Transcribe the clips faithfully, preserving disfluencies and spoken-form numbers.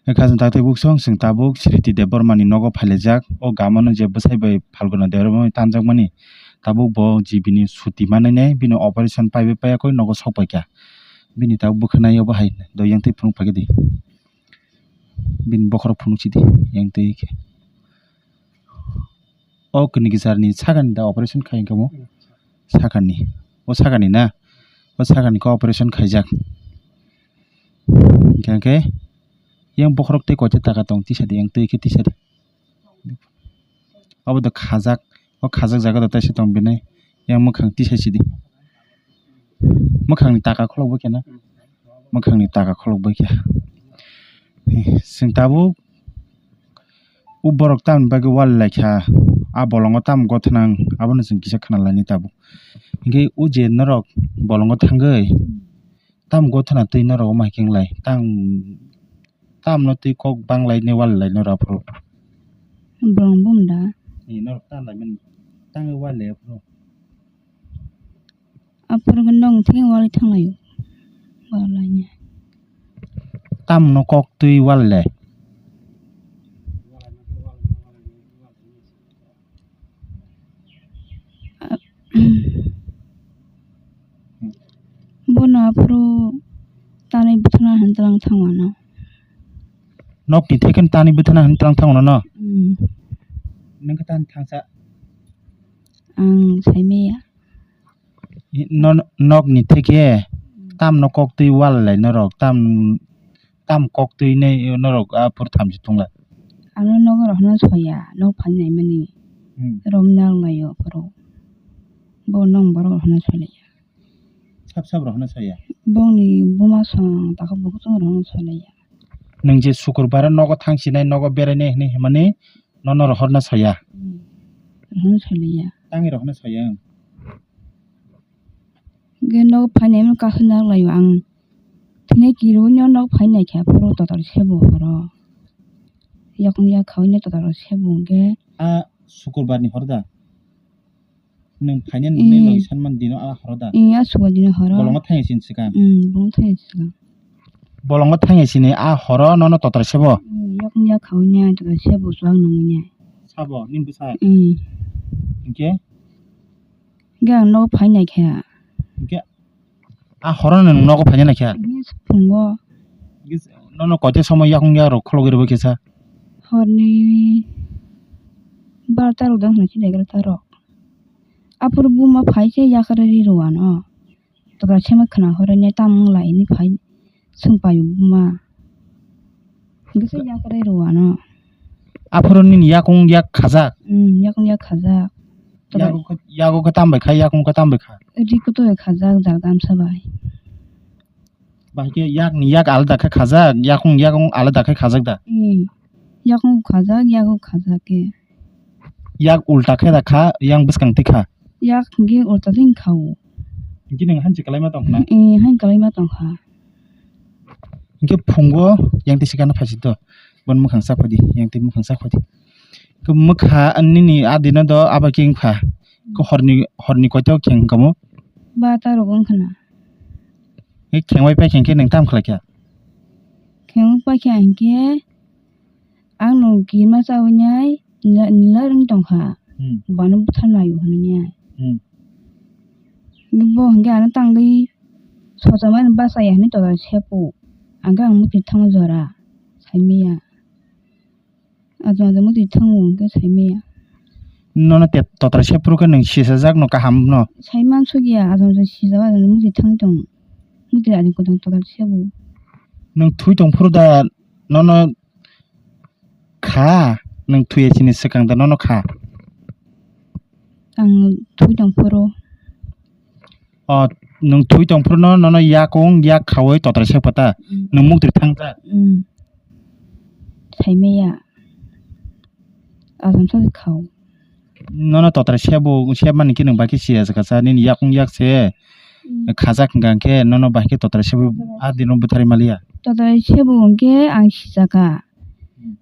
Kha chwng taktwi buksong, chwng tabuk Sriti Debbarmani nogo phailaijak. O gamano je bwsai bai Phalguna Debbarmani tanjakmani, tabuk bo G B ni suti manwi nai, bini operation paibai paiya koi nogo sok paikha. Bini tabuk bwkha nai obo hai do yang twi phunuk phaikhe di. Bini bokhorok phunuk sidi yang twi khe. O kini kisarni sakani da operation khai kamo? Sakani. O sakani na? O sakani khe operation khaijak. Hingkha khe yang bokhorok tei koita taka tong tisa di, yang twi khe tisa di. Obo da khajak. O khajak jaga da taisa tong bini. Yang mwkhang tisa sidi. Mwkhangni taka kholok bai khe na? Mwkhangni taka kholok bai khe. Chwng tabuk o borok tamni bagwi wal lai kha, a bolongo tamo gothana wng, abono chwng kisa khna lainai tabuk. Hinkhe o je norok bolongo thangwi tamo gothana twi norok omo hai khe wng lai, tang, tamno twi kok bang lainai wal lai norok aphuru. Bolong bum da? Ee, norok tan laimani, tangwi wal lai aphuru. Aphuru khe nwng thik wali thanglaio. Walainai. Tamno kok twi wal le? Bono aphuru tanwi bwthana hinwi twlang thangmano. Nokni theke tanwi bwthana hinwi twlang thangmano no? Hmm. Nwng khe tan thangsa? Ang saimaya. No-, nokni theke tamno kok twi wal lai norok, tam, tam kok twi nai norok aphuru thamchi thung lai. Ano nogo rohorna soya, nok phai naimani. Hmm. Rom nang laio aphuru. Bo nong borok rohorna soilaiya. Sab sab rohorna soya. Bongni buma song takha bukuchung rohorna soilaiya. Nwng je sukurbar nogo thangsinai, nogo berainai hinwi himani nono rohorna soya. Hmm. Rohorna soilaiya. Tangwi rohorna soya. Hwnkhe nok phainaimano kaisa nak laio ang. Thwinai kirui no nok phainai khe aphuru total sebo horo. Yakung yak khaui no total sebo hwnkhe. A sukurbar ni horo da? Nwng phainai nwngnai Eh. Loi sanmani dino a horo da? Eh, a sukurbar dino horo. Bolongo thangya sini swkang? Hmm, bolongo thangya swkang. Bolongo thangya sini a horo nono total sebo? Hmm, yakung yak khaui no total sebo chuwak nungui no. Sabo, nini bwsa? Hmm. Hwnkhe? Hwnkhe ang nogo phainai khe. Hwnkhe a horo no nwng nogo phainai khe? Hwnkhe phungo. Hwnkhe nono koita somoi yakung yak rok khologwi rwbai khe sa? Horni barota rok dang hwnwi egarota rok. Aphuru buma phai khe yakarwi rw ano. Total sema khwna horwi nai tamo wng lai hinwi phai. Swng paio buma. Hwnkhe se yakarwi rw ano. Aphuru nini yakung yak khajak? Hmm, yakung yak khajak. Total yago khe, yago khe tam bai kha, yakung khe tam bai kha? Ri kutu bai khajak, jal gamsa bai. Bahai khe yakni yak alada khe khajak, yakung yakung alada khe khajak da? Hmm. Yakung khajak, yago khajak khe. Yak ulta khe da kha, yang bwskang twi kha? Yak hwnkhe ulta twi kha o. Hwnkhe nwng hanchi kwlaima tong khna? Eh, han kwlaima tong kha. Hwnkhe phungo yang twi sikana phaising to. Bon mwkhang sak phai di, yang twi mwkhang sak phai di. Khe mwkha nini a dino do abo khe wngkha. Khe horni, horni koito khe wngkha mo? Ba ta rok wngkha na. Khe khengbai pai khe nwng tam khlai kha? Khengbai pai khe ang khe Ang no kirima chawi nai nila, nila rwng tong kha. Hmm. Bano bwthar naio hwnwi nai. Hmm. Bo hwnkhe ano tangwi sochomani bachaya hwnwi total sepo. Ang khe ang mwtwi thango jora saimaya. Ajo ajo mwtwi thango hwnkhe saimaya. Nono te total sepro khe nwng sisajak no kaham no? Saimansukya ajo ajo sijak ajo ajo mwtwi thangwi tong. Mwtwi ajo kwtang total sebo. Nwng thwi tong phuru da nono kha, nwng thwi ya sini swkang da nono kha. Ang thwi tong phuru. O, nwng thwi tong phuru no, nono yakung yak khaui total sek pata. Mm. Nwng muktir thang ta. Mm. Saimaya. Asam sa khau. Nono total sebo, seb mani khe nwng bai khe siya sa kasa, nini yakung yak se. Mm. Khajak hwnkha khe nono bai khe total sebo a dino bwtharwi maliya. Total sebo hwnkhe ang sijaka.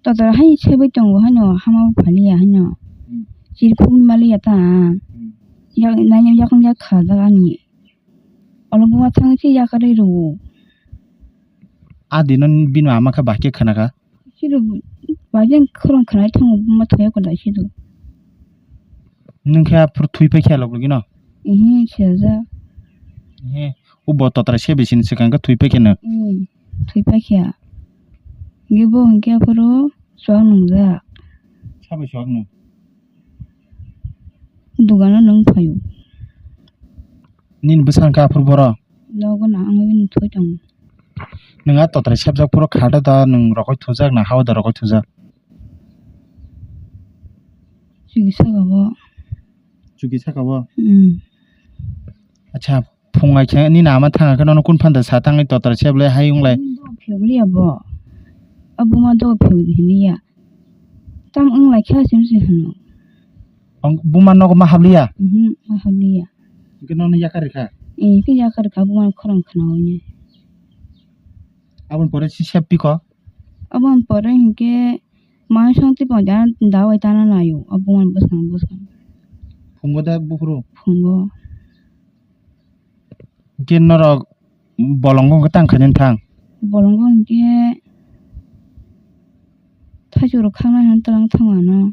Total hai sebwi tongo haino hama bo phaliya haino. Hmm. Chirkhuk maliya ta. Hmm. Yak, nai yakung yak khajak ani. Olo buma thang se yakarwi rwo. A dino bini ama khe bahai khe khna kha? Kiro bajeng khorang khanai thango buma thoya ko dai sido. Nung khe aphuru thwi paikha log logi no? Ehe, sejak. Ehe, o bo totra se bisini swkang khe thwi paikha no? Hmm, thwi paikha. Hingke bo hingke aphuru chuak nungjak. Sabai chuak nung? Dogano nung phaio. Nini bwsang khe aphuru boro? Nogo na ang bini thwi tongo. Nung a totrai sebjak phuru kha da da nung rokoi thujak na hao da rokoi thujak? Chuki saka bo. Chuki saka bo? Hmm. Acha, phung ai khe nini ama thang khe nono kun phanda sa thangwi totrai seblai hai wng lai? Dogo phiyok liya bo. A buma dogo phiyok di hinwi ya. Tam wng lai khe asim se hino. Ang buma nogo ma habliya? Mhm, ma habliya. Hingke nono yakar rikha? Eh, hingke yakar rikha, buma khorang khna wngya. Aboni pore si sep piko? Aboni pore hingke mai song tipo ja dawai tana nayo, abuma bwsang bwsang. Phungo da buphuru? Phungo. Hingke norok bolongo hingke tang khainani thang? Bolongo hingke thaichuk rok khaknai hwnwi twlang thango ano.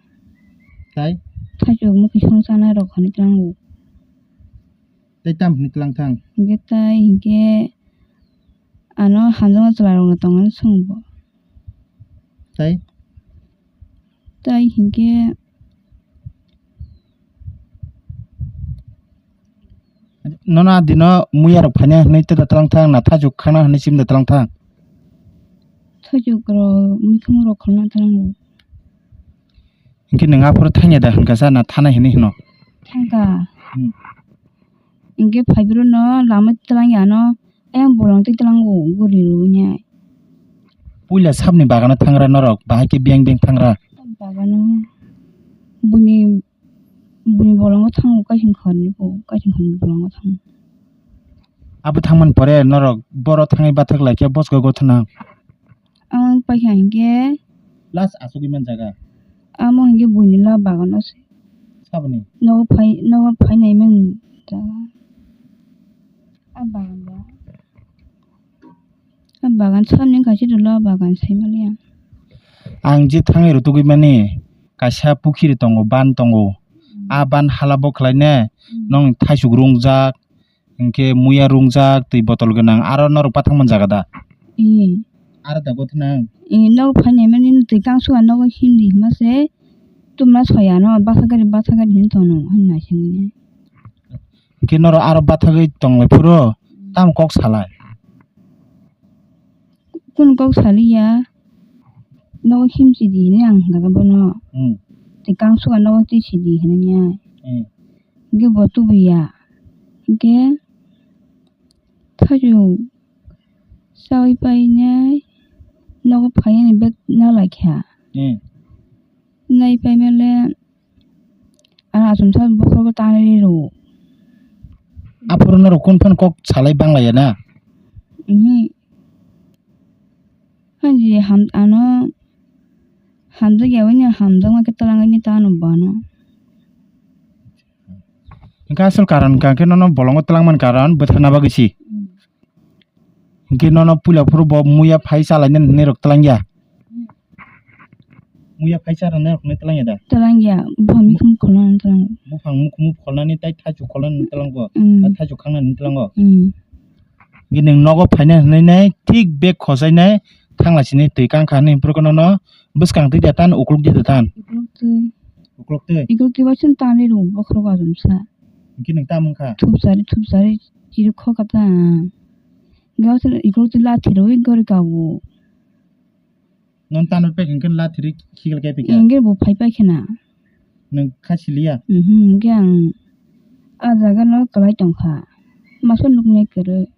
Tai? Thaichuk mukhi song chanai rok hwnwi tlango. Tai tam hwnwi twlang thang? Hingke tai hingke ano hamjakma chwla rok no tongmani song bo. Tai? Tai hingke. Nono a dino muya rok phaina hwnwi tei da twlang thang na thaichuk khana hwnwi sim da twlang thang? Thaichuk rok mikhumu rok kholna twlango. Hingke nwng aphuru thangya da hwnka sa na thanai hwnwi hwno? Thangka. Hmm. Hingke phaibrwino lama twlangya ano. Ayang bolong twi twlango guri rwnya. Puila sabni bagano thangra norok, bahai khe beng beng thangra? Bagano buni, buni bolongo thango, kaising khorni bo, kaising khorni bolongo thango. Abo thangmani pore norok boro thangwi bathak lai khe bosgo gothana. Amo paikha hinkhe. Last asugwi man jaga. Amo hinkhe buini la bagano se. Saboni? Nogo phai, nogo phainai man jaga. A bagan da. A bagan sabni kaisa dolo bagan saimaliya. Ang je thangwi rw tugwi mani kaisa pukhiri tongo, ban tongo. Hmm. A ban hala bo khlai ne, hmm, nong thaisuk rungjak, hinkhe muya rungjak, twi botol gwnang, aro norok bathang man jaga da? Ee. Aro da gothnang? Ee, nogo phainai mani twi kangsuga nogo hindi hima se, tumna soyano, basa gari, basa gari hin tono, hin naisingni. Hinkhe norok aro bathagwi tonglai phuru, tamo kok salai? Kunu kok saliya, nogo himsidi hinwi ang hwnka khe bono. Hmm. Tei kangsuga nogo twi sidi hinwi ya. Hmm. Hinkhe bo tubuya. Hinkhe thaichuk chaui painai nogo phainani bag nalaikha. Hmm. Nai paimale ano achomsa bokhorogo tanwi rwo. Aphuru norok kun phano kok salai banglaiya na? Ihi. Hanji ham-, ano hamjakya wngya, hamjakma khe twlangwi tano bono. Hwnkhe aswk karon hwnkha khe nono bolongo twlangmani karon bwtharna bagwi si. Hmm. Hinkhe nono puila phuru bo muya phai chalainani hinwi rok twlangya? Muya phai charwna rok hinwi twlangya da? Twlangya, buphang mikhumu kholna hinwi twlango. Buphang mikhumu kholnani tei thaichuk kholnani hinwi twlango? Mm. Tei thaichuk khangnani hinwi twlango? Mm. Hinkhe nwng nogo phaina hinwi nai thik bag khochainai thangla sini twi kangkha hinwi hinkhe nono bwskang twi da tan ukluk di da tan? Ukluk twi. Ukluk twi? Ukluk twi bai chwng tanwi rw bokhorok achomsa. Hinkhe nwng tamo wngkha? Thupsari thupsari chiri khokha ta. Gawswk ikhoro twi lathi rwi gori kago. Non tanwi pek hinkhe lathi rwi khiklai kai pikha? Hinkhe bo phai paikha na. Nwng kha siliya? Mhm, hinkhe ang a jaga no kwlai tongkha. Masa nuknai kwrwi.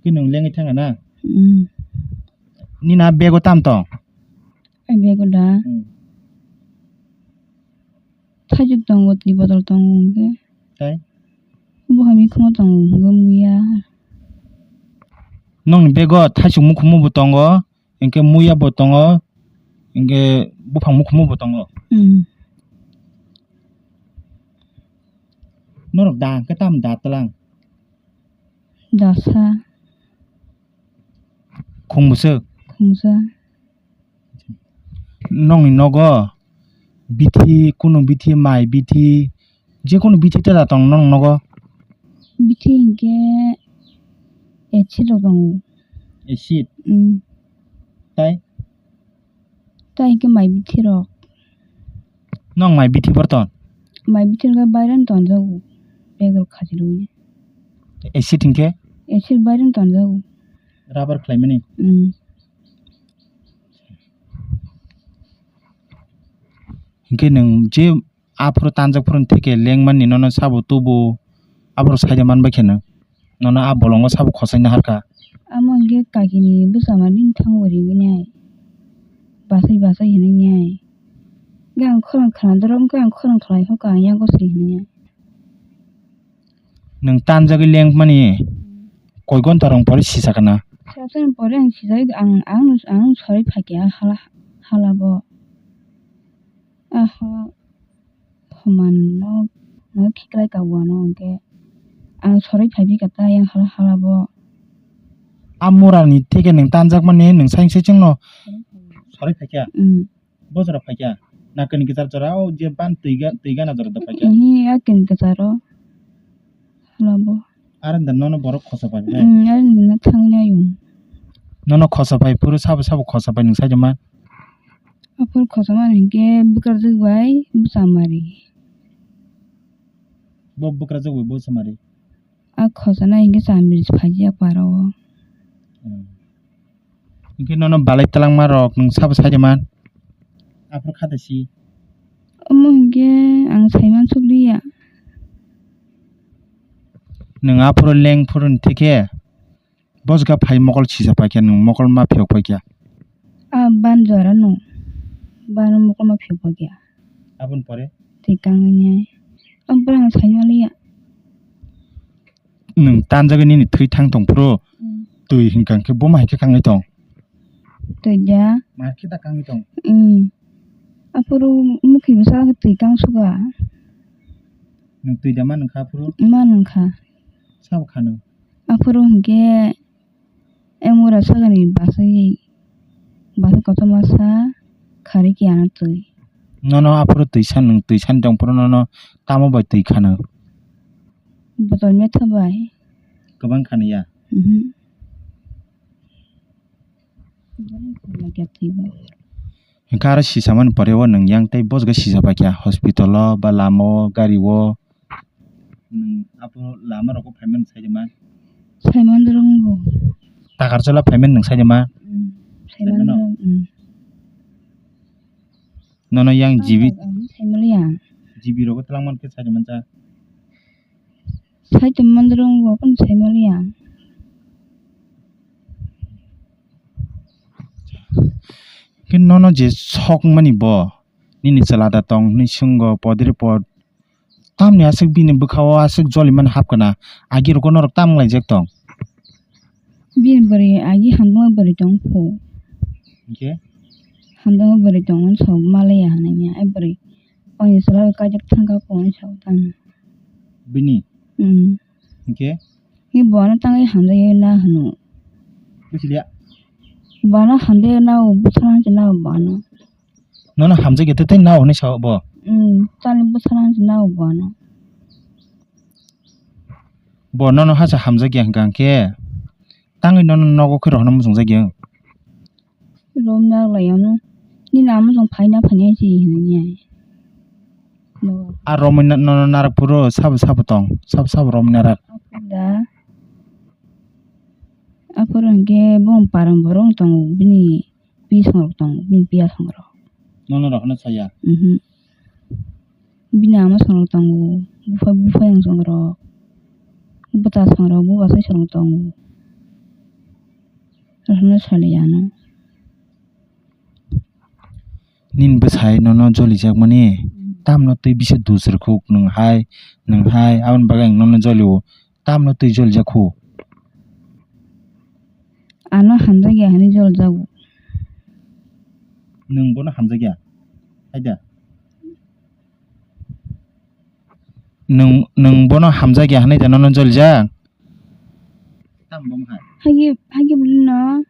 Khe nwng lengwi thangkha na? Mhm. Nini a bego tam tong? A bego da? Hmm. Thaichuk tongo, twi botol tongo hinkhe. Tai? Bo hai mikhumo tongo, hwnkhe muya. Nokni bego thaichuk mukhumu bo tongo, hinkhe muya bo tongo, hinkhe buphang mukhumu bo tongo. Hmm. Norok da hwnkhe tamo da twlang? Dasa. Khung bwswk? Khungsa. Nokni nogo bithi, kunu bithi, mai bithi, je kunu bithi tela tong nokni nogo? Bithi hinkhe acid rok tongo. Acid? Mm. Tai? Tai hinkhe mai bithi rok. Nong mai bithi bor ton? Mai bithi rok baireno tonjago. Bag rok khajilwi. Acid hinkhe? Acid baireno tonjago. Rubber khlaimani? Mm. Hinkhe nwng je aphuru tanjak phuru theke lengmani nono sabo tubu aphuru saida manbai khe nwng nono a bolongo sabo khosaina harkha. Amo hinkhe kakini bwsama bini thango ringwi nai basai basai hinwi nai. Hinkhe ang khorang khna dorok hinkhe ang khorang khlai kho ka ang yago swi hinwi nai. Nwng tanjagwi lengmani koi gonta rong pore sisa kana? Sasa pore ang sijak ang ang ang soroi phaikha hala hala bo. Aha. Homan no no khiklai ka wano hwnkhe ang soroi phaibi ka ta yang hala hala bo. A murani theke nwng tanjakmani nwng saingse chwngno soroi phaikha? Mm. Bo jora phaikha? Na kini kwchar jora o je ban twi ga-, twi gana jora da phaikha? Ehe, a kini kwcharo hala bo. Arenda nono borok khosa pai bai? Mm, arenda no thangwi nayo. Nono khosa pai phuru sabo sabo khosa pai nwng saida man? Aphuru khosomani hinkhe bwkrajwk bai bwsamari. Bo bwkrajwk bai bwsamari? A khosana hinkhe chamri phaijak parao. Hmm. Hinkhe nono balai twlangma rok nwng sabo saida man? Aphuru khata si? Omo hinkhe ang saiman sukliya. Nwng aphuru leng phuru thikhe? Bos ga phai mokol sisa paikha nwng mokol ma phiyok paikha. A ban jora no ban mokol ma phiyok paikha. Aboni pore? Tei kangni. Aboni pore ang sai maliya. Nwng tanjagwi nini thwi thang tong phuru twi hinkha khe bo ma hai khe kangwi tong. Twi da. Ma khe da kangwi tong. Hmm. Aphuru mukhi bwsa twi kang suga. Nwng twi da ma nwng kha aphuru? Ma nwng kha. Sabo kha nwng? Aphuru hinkhe Emura sagani basai, basai kotorma sa khari kiya no twi. Nono aphuru twi san, nwng twi san tong phuru nono tamo bai twi khano? Botol metha bai. Kwbang khani ya? Mhm. Hinkhe aro sisa mani pore o nwng yang tei bosga sisa paikha hospital o ba lama o gari o. Nwng apo lama rogo phaimani saida ma? Saiman rwngbo. Takarjala phaimani nwng saida ma? Mm, saiman rwng, mm. Nono yang jibi, ang saimaliya. Jibi rogo twlangmani khe saida mancha? Saida man rwngbo, kono saimaliya. Khe nono je sok mani bo, nini chwla da tong hinwi swngo, podre pod, tamni aswk bini bwkha o aswk joli mani hap kana, agi rogo norok tam wnglaijak tong? Bini bwrwi agi hamjakma bwrwi tong phu. Hinkhe? Hamjakma bwrwi tong hwn sok malaya hinwi ya, ai bwrwi ani chwla bai kaijak thangkha phu hwn sok tang. Bini? Hmm. Hinkhe? Hi bo ano tangwi hamjakya na hwno. Bujilia? Bo ano hamjakya na o, bwswk na hwnwi na o bo ano. Nono hamjakya tei tei nao hinwi sao bo? Hmm, tani bwswk na hwnwi na o bo ano. Bo nono hasa hamjakya hwnkha hwnkhe tangwi nono nogo khe rohorna muchungjakya? Romna lai ano. Nini ama song phaina phaina si hinwi ya. A romwi nono narak phuru sabo sabo tong, sabo sabo romwi narak. Da. Aphuru hwnkhe bong param borok tongo bini. Pi songrok tongo, bini piya songrok. Nono rohorna saya? Mhm. Bini ama songrok tongo, bupha, bupha yang songrok, bwta songrok, bubasai songrok tongo. Rohorna saliya ano. Nini bwsai nono jolijakmani, mm, tamno twi bisa dusrwkhuk nwng hai, nwng hai, aboni bagwi ang nono jolio. Tamno twi jolijak khu? Ano hamjakya hinwi jolijago. Nwng bono hamjakya? Haida? Nwng, nwng bono hamjakya hinwi da nono jolijak? Tamo bo hai? Hagi, hagi bwlwino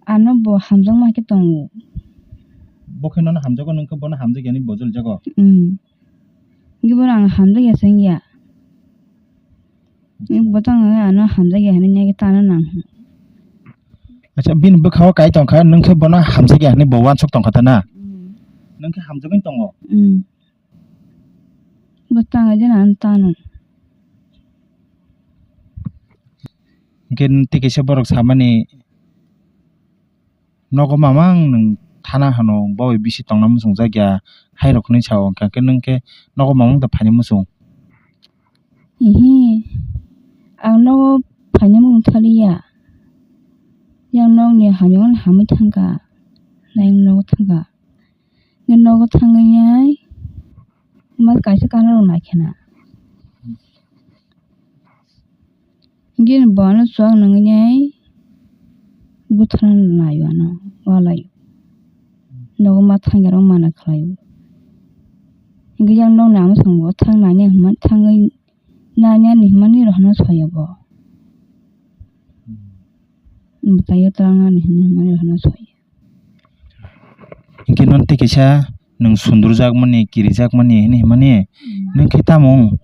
ano bo hamjakma khe tongo. Bo khe nono hamjago, nwng khe bono hamjakya hinwi bojol jago. Hmm. Hinkhe bono ang hamjakya se wngya. Acha. Bo tang ano hamjakya hinwi nai tano nang. Acha, bini bwkhao kai tongkha, nwng khe bono hamjakya hinwi bo uansuk tongkha ta na? Hmm. Nwng khe hamjagwi tongo? Hmm. Bo tangwi jana ano tano. Hinkhe tei kaisa borok samani, nogo mamang nwng thana hano bo bai bisi tongna muchungjak ya, hai rok hinwi sao, hwnkhe nwng khe nogo mamang da phaina muchung? Ihi, ang nogo phaina muchung thaliya, yang nokni hamya hamwi thangkha, nang nogo thangkha. Nogo thangwi nai ma kaisa kanarok naikhena. Hinkhe bono chuak nangwi nai buthana naio ano, walaio. Nogo ma thangya rok mana khlaio. Hinkhe yang nokni ama thangbo thang nani hwnma thangwi nani ani hwnmani rohorna soya bo. Bwtaio twlang nani hwnmani rohorna soya. Hinkhe nono tei kaisa nwng sundurjakmani, kirijakmani hinwi hwnmani, hmm, nwng khe tamo wng?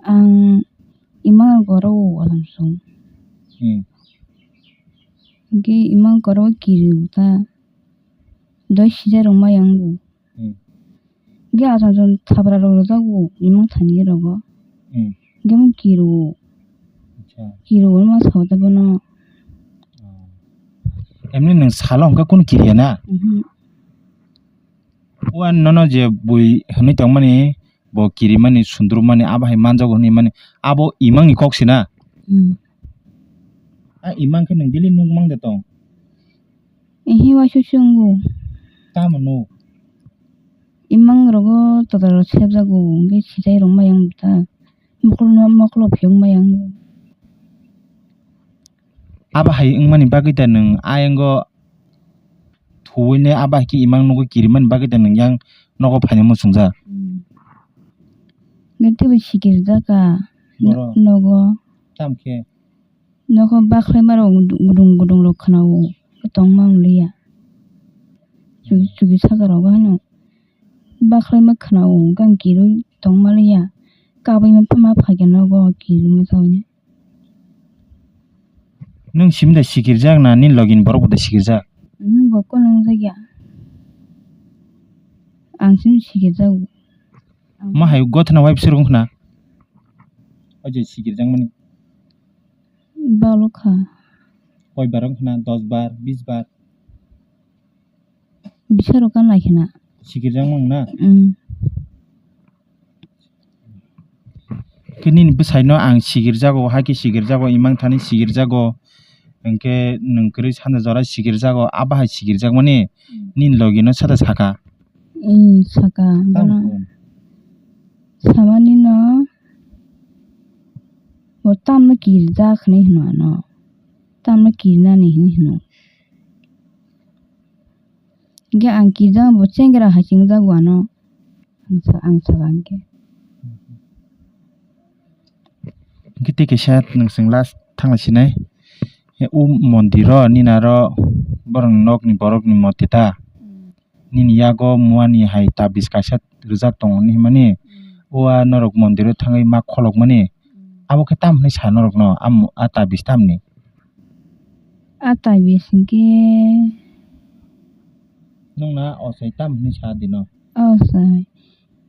Ang imang rok oro o walang song. Hmm. Hinkhe imang rok oro o kiri ta. Doi sijak rok ma yang bo. Hmm. Ge asong song thapra rok rwjago imang thani rogo. Hmm. Ge mo kiro. Acha. Kiro ma sao ta bono. Oh. Emni nwng salo hwnkhe kunu kiriya na? Mhm. O nono je bui hwnwi tongmani, bo kirimani, sundurmani, abo hai manjago hwnwi mani, abo imangni kok se na? Hmm. A imang khe nwng daily nukmang de tong? Ehe, waisa se wngo. Tamo nuk? Imang rogo total rok sebjago, hwnkhe sijai rok ma yang ta. Mokol no, mokolo phiyok ma yang. Abo hai wngmani bagwi da nwng ayango thuwi ne abo hai khe imang nugwi kirimani bagwi da nwng yang nogo phaina muchungjak? Hmm. Nge teibo sikirjak ka. Boro? Nogo. Tamo khe? Nogo bakhlai ma rok gudung gudung rok khna o, tong ma wng liya. Chugi chugi saka rok bo hano bakhlai ma khna o, gang kirui tong ma liya. Kabui ma pha ma phaikhe nogo kirima chaui. Nwng simi da sikirjak na nini logini borok bo da sikirjak? Nwng bo kono wngjakya. Ang simi sikirjago. Ma hai gothana wai bwswk wngkhna? O je sikirjakmani. Balo kha. Koi bar wngkhna? Dos bar, bis bar? Bisa rok kan lai khena. Sikirjak mang na? Mm. Khe nini bwsai no ang sikirjago, hai khe sikirjago, imang thani sikirjago, hwnkhe nwng kwrwi sana jora sikirjago, abo hai sikirjakmani, mm, nini logi no sada saka? Mm, saka, tamo bono. Khe? Samani no, bo tamno kirjak hinwi hino ano, tamno kirnani hinwi hino. Hingke ang kijang bo chengra hai chengjago ano. Ang sa, ang saka hingke. Hingke tei kaisa nwng chwng last thangla sinai. O mondir o nini aro borok nokni borokni murti ta. Hmm. Nini yago muani hai tabis kaisa rijak tongo hinmani. Hmm. O a norok mondir o thangwi ma kholokmani. Hmm. Abo khe tam hinwi sa norokno, a tabis tamni? A tabis hingke. Nwng na ochai tam hinwi sa di no? Ochai.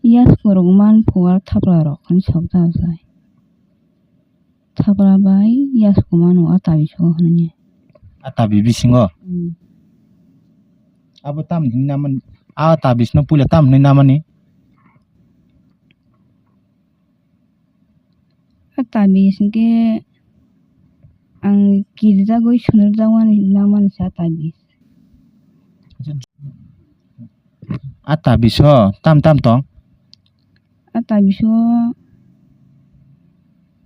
Yasku rok man phuar thapla rok hinwi sa bwtha ochai. Thapla bai yasku mano a tabis o hinwi. A tabis bisingo? Hmm. Abo tam hinwi naman, a tabis no puila tam hinwi namani? A tabis hingke ang kirjagoi sunirjagmani hinwi nangmani se a tabis. A tabis o tam tam tong? A tabis o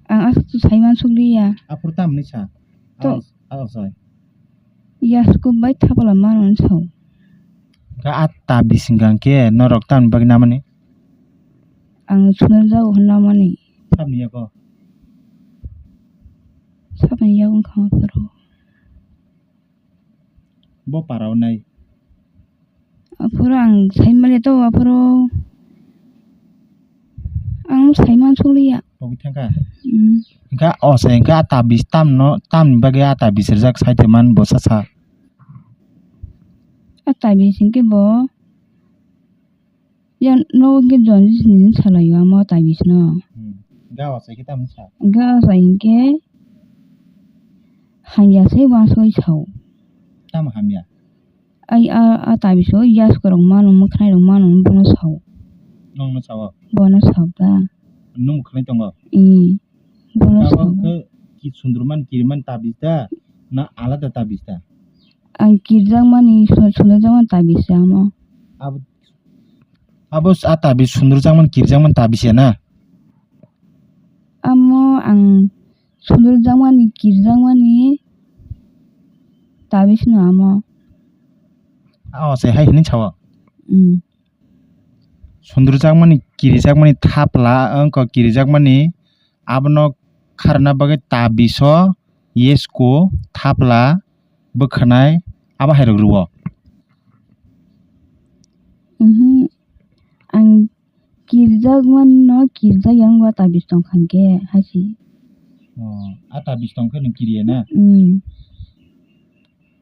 ang aswk sai mansukliya. Aphuru tam hinwi sa? To. Aw, aw, sai. Yasku bai thapla mano hinwi sao. Khe a tabis hingka khe norok tamni bagwi namani? Ang sunirjago hinwi namani. Sabni yago? Sabni yago wngkha ma phuru. Bo para o nai. Aphuru ang sai maliya to, aphuru ang sai mansukliya. Togwi thangkha? Mm. Hwnkhe o se hwnkhe a tabis tamno, tamni bagwi a tabis rijak sai tongmani bo sasa. A tabis hwnkhe bo ya nogo hwnkhe John Jisni salaio amo tabis no. Hmm. Ga o sai khe tamo sa? Ga o sai hwnkhe hamya se wansoi sao. Tamo hamya? Ai a, a tabis o yasko rok mano, mwkhwnai rok mano, bono sao. Nongno sao? Bono sao ta. Nung mwkhwnai tongo? Ee, bono sao. Abo khe ki sundurman kiriman tabis da na alada tabis da? Ang kirjakmani, su-, sundurjakmani tabis ya amo. Abo, abo s-, a tabis sundurjakmani, kirjakmani tabis ya na? Amo ang sundurjakmani, kirjakmani tabis no amo. A o se hai hwnwi sao? Mm. Sundurjakmani, kirijakmani thapla, wngkha kirijakmani, abono kharna bagwi tabiso, yesku, thapla, bwkhwnai, abo hai rok rwo. Mhm. Ang kirjakmani no kirjakya wngkha tabis tongkha hwnkhe hai se. Oh, a tabis tongkhe nwng kiriya na? Mm.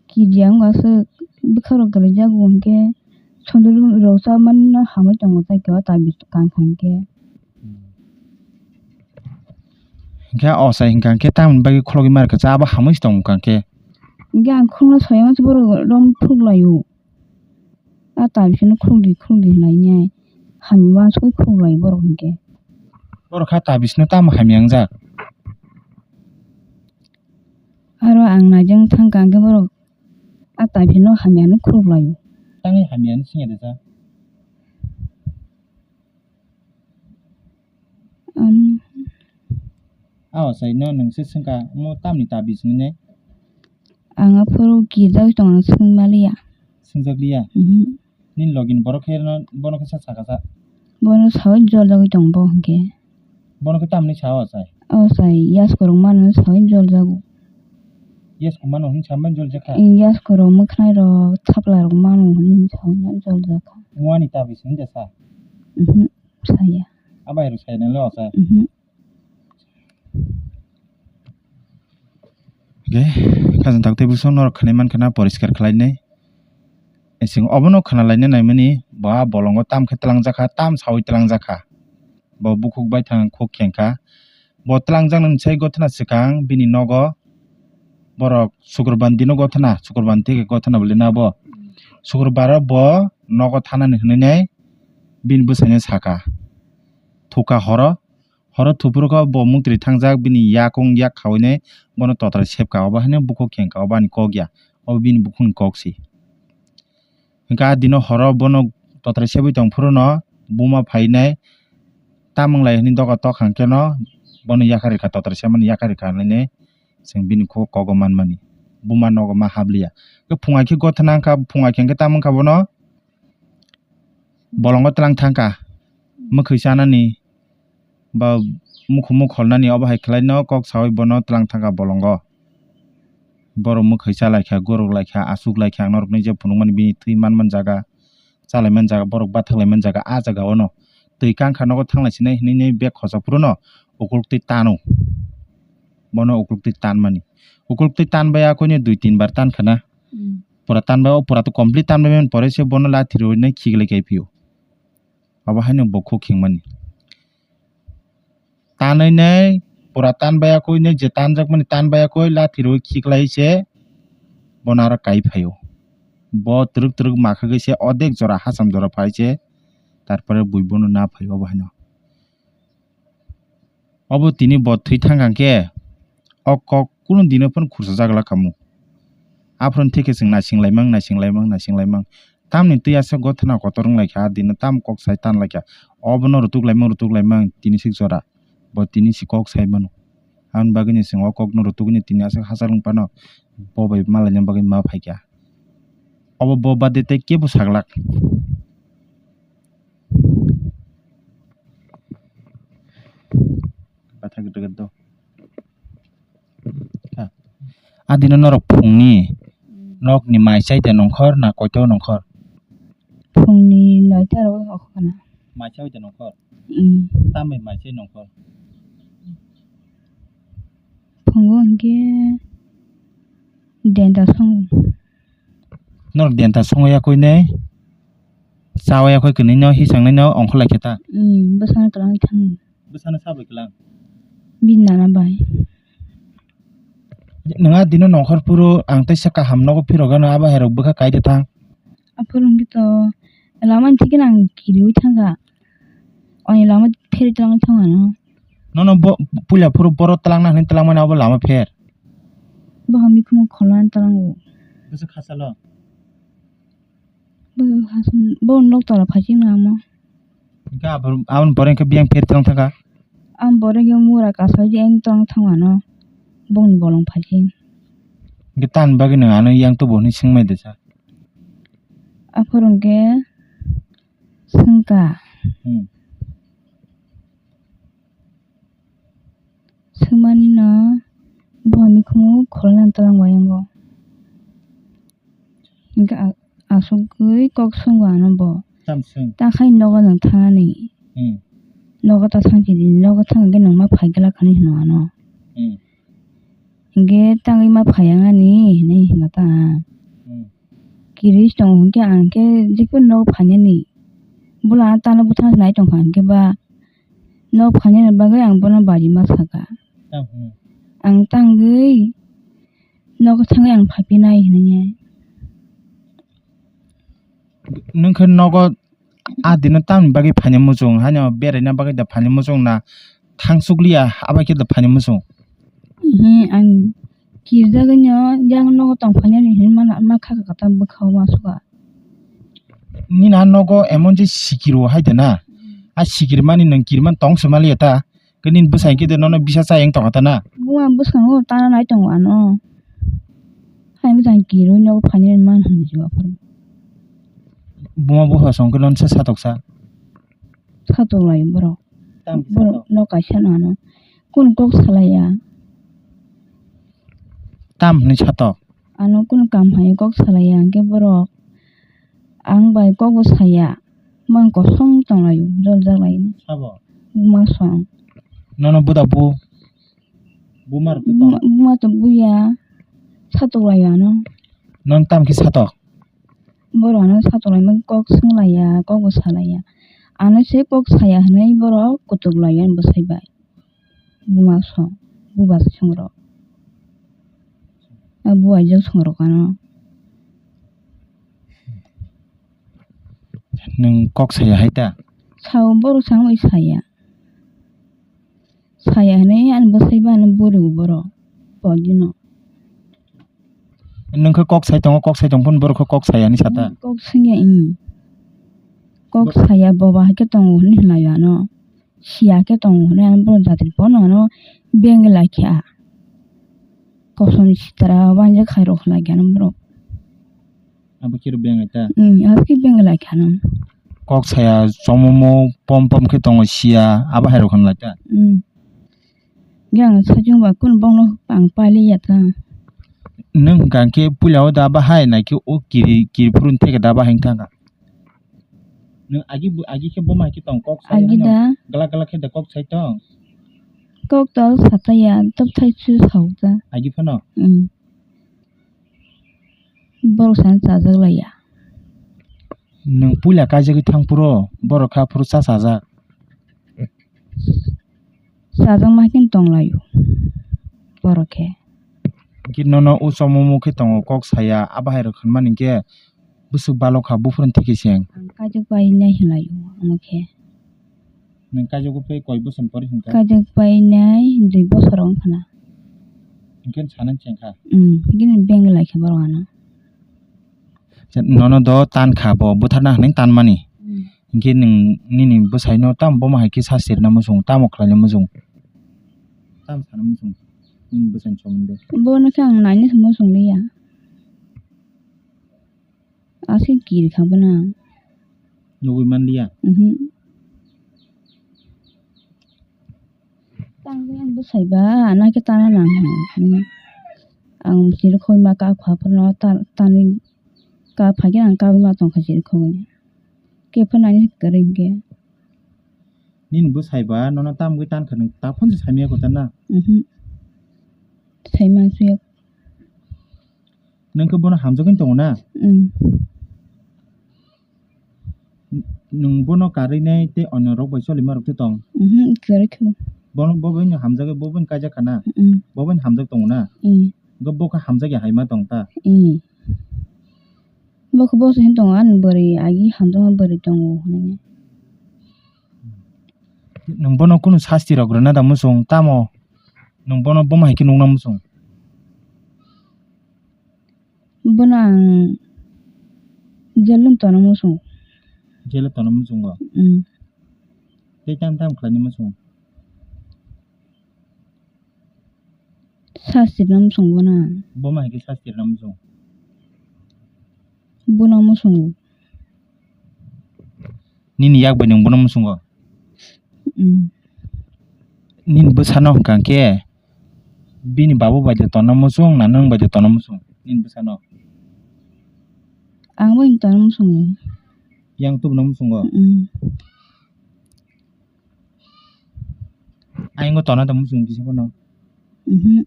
Kiriya wngkha se bwkha rok kwlaijak hwnkhe sundurmung rok chamani no hamwi tongo tei khe o tabis kankha hwnkhe. Hwnkhe o sai hwnkha hwnkhe tamoni bagwi khulogwi ma rwkha cha abo hamwi se tongo hwnkha hwnkhe. Hwnkhe ang khulokno soyama se borok rom phruklaio. A tabisino khuldi khuldi hinlainai. Hamya uansukgwi khuluklaio borok hwnkhe. Borok kha tabisino tamo hamya wngjak? Aro ang naijak thangkha hwnkhe borok a tabisino hamyano khuluklaio. Tangwi hamyano singya rwjak? Am. A o sai no nwng se swngkha, omo tamni tabis hinwi? Ang aphuru kirjagwi tongo, ang swngmaliya. Swngjakliya? Mhm. Nini logini borok khe no, bono khe sa sakha sa? Bono saui joljagwi tongo bo hwnkhe. Bono khe tamni sa o sai? O sai, yasku rok mano saui joljago. Yasku mano hwnwi samani joljakha? Ee, yasku rok, mwkhwnai rok, thapla rok mano hwnwi saui joljakha. Muani tabis hwnwi da sa? Mhm. Saya. Abai rw saya nang le ocha. Mhm. Ge, khajang tak tei bwswk norok khwnai mankha na poriskar khlai nai. Ising obono khna lai nai naimani, ba bolongo tam khe twlang jakha, tam saui twlang jakha. Bo bukhuk bai thang khuk kheng kha. Bo twlang jaknani sai gothana swkang bini nogo borok sukurban dino gothana, sukurban theke gothana bwlwi na bo. Sukurbar o bo nogo thanani hwnwi nai bini bwsai no saka. Thuka horo, horo thuphuru khe bo muktri thangjak bini yakung yak khaui nai bono totrai sepka, obo haino bukhuk kheng kha, obo ani kok ya, obo bini bukhukni kok se. Hwnkhe a dino horo bono totrai sebwi tong phuru no buma phainai, tamung lai hwnwi doga tok hang khe no bono yakarwi kha, totrai semani yakarwi kha hwnwi chwng bini kok-, kogo manmani. Buma nogo ma habliya. Khe phungai khe gothana wngkha, phungai khe hwnkhe tamo wngkha bono bolongo twlang thangkha, mwkhwi chanani ba mukhumuk kholnani, obo hai khlaino kok saui bono twlang thangkha bolongo. Borok mwkhwi chalaikha, gorok laikha, aswk laikha, ang norokni je phunukmani bini thwi manman jaga, chalaimani jaga, borok bathaklaimani jaga, a jaga ono twi kangkha nogo thanglaisinai hinwi bag khochok phuru no ukuluk twi tano. Bono ukuluk twi tanmani. Ukuluk twi tanbai a koino dui tin bar tankha na. Hmm. Pura tanbai o, pura to complete tanbai mani pore se bono lathi rwui nai khiklai kai phio. Abo haino bo khuk hingmani. Tanwi nai pura tanbai a koino je tanjakmani tanbai a koi lathi rwui khiklai se bono aro kai phaio. Bo twrwk twrwk makhagwi se odek jora hacham jora phai se tarpore bui bono na phaio abo haino. Obo tini bo thwi thang kha khe, o kok kunu dino phano khursa jagwlak khamu. Aphuru theke chwng naising laimang, naising laimang, naising laimang. Tamni twi aswk gothana kotor wng lai kha, a dino tamo kok sai tan lai kha. Obono rutuk laimang, rutuk laimang, tini sik jora. Bo tini si kok sai mano. Aboni bagwino chwng o kokno rutukgwino tini aswk hachal wng phano, bo bai malaina bagwi ma phai kha. Obo bo baade tei kebo saglak. Bathai kwtwkhe do. Ha. Adino norok phungni nokni mai chaita nongkhor na koito nongkhor? Phungni noita ro o khna. Maisa oi da nongkhor? Hmm. Tambai maisa nongkhor? Phungo hwnkhe denta songo. Norok denta songo yakui nai? Chawi yakui kwnwi no hisang nai no ongkhor lai khe ta? Hmm, bwsano twlang thang. Bwsano sabai kwlang? Bini nana bai. Nwng a dino nongkhor phuru ang teisa kaham nogo phirogano abo hai rok bwkha kai de thang. Aphuru hwnkhe to lama thikhe nang kiriwi thangkha. Oni lama pheri twlang thangmano. Nono bo puila phuru boro twlangna hwnwi twlangmani abo lama pher. Bo hamni khumuk kholnani twlango. Bwswk khasalo? Bo hasam, bo nok tola phaiching nangmo. Hwnkhe aboni pore hwnkhe biyang pher twlang thangkha. Ang bore khe mura kasai je eng twlang thangmano. Bongni bolong phaiching. Hwnkhe tamni bagwi nwng ano yang tubu hwnwi swngmai de sa? Aphuru hwnkhe swngkha. Hmm. Swngmani no bo mikhumu kholna twlang bai wngo. Hwnkhe a-, aswkgwi kok swngo ano bo. Tam swng. Ta khai nogo nwng thanani. Hmm. Nogo ta thang sidi, nogo thang hwnkhe nwng ma phai glak hinwi hino ano. Hmm. Hwnkhe tangwi ma phai yang ani hinwi hima ta. Hmm. Kiri se tongo hwnkhe ang khe jikun nogo phainani. Bula tano bwthang nai tongkha hwnkhe ba. Nok phainani bagwi ang bono bari ma sakha. Tamo hwnwi? Ang tangwi nogo thangwi ang phaiphai nai hinwi. Nwng khe nogo a dino tamni bagwi phaina muchung, haino beraina bagwi da phaina muchung na thang chukliya, abo khe da phaina muchung? Ehe, ang kirjagwino yang nogo tong phainani hinwi ma kha kha ta bwkha o ma suka. Nini a nogo emon je sikiro hai de na. A sikir mani nwng kirman tong se maliya ta. Khe nini bwsai khe de nono bisa cha yang tong ta na. Buma bwskango tana nai tongo ano. Hai bwsai kirwi nogo phainani man hwnwi se aphuru. Buma bupha song khe nono se satok sa. Satok lai borok. Tam khe borok satok? Nok kaisa no ano. Kunu kok salaiya. Tam hwnwi satok? Ano kunu kam hai kok salaiya, hwnkhe borok ang bai kok bo saya. Mang kosong tonglaio, joljak lai. Sabo? Buma song. Nono buda bu? Buma rok tong? Buma, buma to buya. Satok laio ano. Nono tam khe satok? Borok ano satok laima kok swnglaiya, kok bo salaiya. Ano se kok saya hwnwi borok kutuk laio ani bwsai bai. Buma song, buba se songrok. A buaijak songrok ano. Nwng kok saya hai ta? Sao, borok sangwi saya. Saya hwnwi ani bwsai bai ano borigo borok. Pojino. Nwng khe kok sai tongo, kok sai tong phano borok khe kok saya hinwi sa ta? Kok swngya, hmm. Kok saya, boba hai khe tongo hinwi hwnlaio ano. Siya khe tongo hinwi ano borok jatri bono ano beng lai kha. Kosom sitra wanja khairok hwnlai kha ano borok. Abo khe beng lai ta? Hmm, abo khe beng lai kha ano. Kok saya chomomo pom pom khe tongo siya, abo hai rok hwnlai ta? Hmm. Yang sajung ba kun bongno ang pailiya ta. Nwng hwnkha khe puila o da bahai nai khe o kiri, kiri phuru theke da bahai wngkha kha. Nwng agi bu-, agi khe boma hai khe tong kok sai. Agi hano da? Glak glak khe da kok sai tong. Kok to sataya, topthai su sao ta. Agi phano? Hmm. Borok sana chajak laiya. Nwng puila kaijagwi thang phuru, borok kha phuru cha chajak. Chajak ma khe tong laio, borok khe. Hwnkhe nono o chomomo khe tongo kok saya, abo hai rok hwnmani khe bwswk balok kha, buphuru theke se. Ang kaijak pai nai hwnlaio, omo khe. Nwng kaijagwi phai koi bosor pore hwnkha? Kaijak pai nai dui bosor wngkha na. Hwnkhe sana chengkha? Hmm, hwnkhe beng lai kha borok ano. Nono do tan kha bo, butharna hwnwi tan mani. Hmm. Hwnkhe nwng nini bwsaino tamo bomo hai khe sa sirna muchung, tamo khlaina muchung? Tamo sana muchung? Nini bwsaini somonde. Bono khe ang naina se muchung liya. Aswk kiri kha bono ang. Nugwi manliya? Mhm. Tangwi ang bwsai ba, nakhe tana nang hwnwi. Ang chirikhogwi ma kha aphuru no ta-, tanwi ka phai khe ang kabwi ma tongkha chirikhogwi. Khe phano ani kwrwi hinkhe. Nini bwsai ba nono tamgwi tankha, nwng ta phone se saimaya kotha na? Mhm. Saima suya. Nwng khe bono hamjagwi tongo na? Mm. N-, nwng bono karwi nai tei onyo rok bai choli ma rok tong? Mhm, kwrwi khe. Bono, bo bai no hamjagwi, bo bai no kaijak kha na? Mm. Bo bai no hamjak tongo na? Mm. Bo khe hamjak ya hai ma tong ta? Mm. Bo khe bo se hin tongo, ani bwrwi agi hamjakma bwrwi tongo hinwi. Nwng bono kunu sasti rok rwna da muchung, tamo nwng bono boma hai khe nukna muchung? Bono ang jail o tongna muchung. Jail o tongna muchungo? Mm. Tei tamo tamo khlaina muchung? Sastirna muchung bono. Boma hai khe sastirna muchung? Bono muchungo. Nini yak bai nwng bono muchungo? Mm. Nini bwsano hwnkha khe bini babu bai de tongna muchung na nwng bai de tongna muchung? Nini bwsano? Ang bai tongna muchungo. Yang tubuna muchungo? Mm. Ayang o tongna tong muchung kisa bono? Mhm.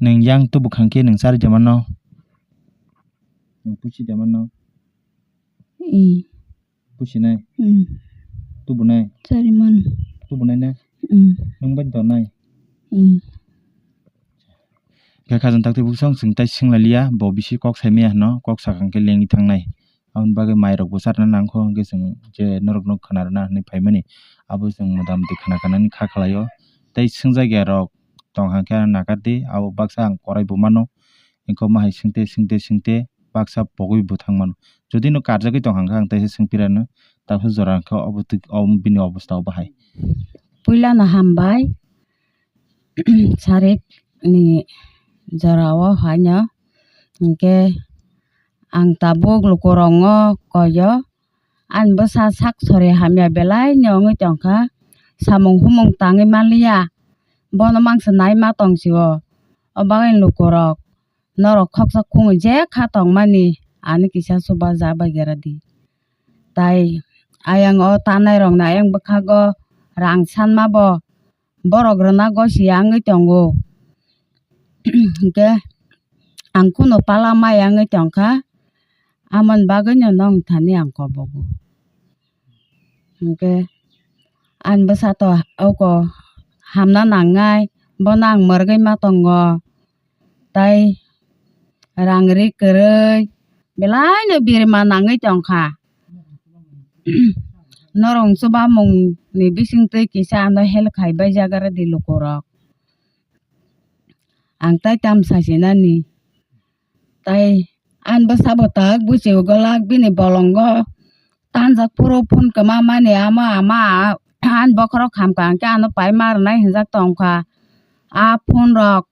Nwng yang tubu khang khe nwng charwi de mano? Nwng pusi de mano? Mm. Pusinai? Mm. Tubunai? Charwi mano. Tubunai na? Mm. Nwng bai tongnai? Mm. Khe khajang takti buksong chwng tai swnglailiya, bo bisi kok saimaya hwno, kok sakha hwnkhe lengwi thangnai. Aboni bagwi mairokbo charwna nangkho, hwnkhe chwng je norokno khwnarwna hinwi phaimani, abo chwng motamoti khna khanani kha khlaio. Tei swngjakya rok tongkha khe ano nakardi, abo baksa ang koraibo mano. Hwnkhe omo hai swngte, swngte, swngte baksa pogwi bo thang mano. Jodi no karjagwi tongkha hwnkhe ang teisa swngpirano, tabukhe jora hwnkhe obo twi-, obo bini obostha obo hai. Puilano hambai, sarik ni jorao haino, hwnkhe ang tabuk lukurokno koio, ani bwsa sak sori hamya belai ni wngwi tongkha, samung humung tangwi manliya, bono mangsa nai ma tong sio, o bagwi lukurok. Norok khoksa khungwi je kha tongmani, ani kisa chubaja bai gera di. Tai ayang o tanai rokni ayang bwkhago rang sanma bo borok rwna gosi ya wngwi tongo. Hinkhe ang kunu pala maya wngwi tongkha, amoni bagwino nong thani ang kobogo. Hinkhe ani bwsa to oko hamna nangnai, bono ang mwrwgwi ma tongo. Tai rang ri kwrwi belai no birma nangwi tongkha. Norok chubamung ni bisingtwi kisa ano help khai bai jak di lukurok. Ang tai tam sasinani. Tai ani bwsabo tak buchi ugulak bini bolongo tanjak phuru phun kwma mani ama ama ani bokhorok khamkha hwnkhe ano pai ma rwnai hinjak tongkha. A phun rok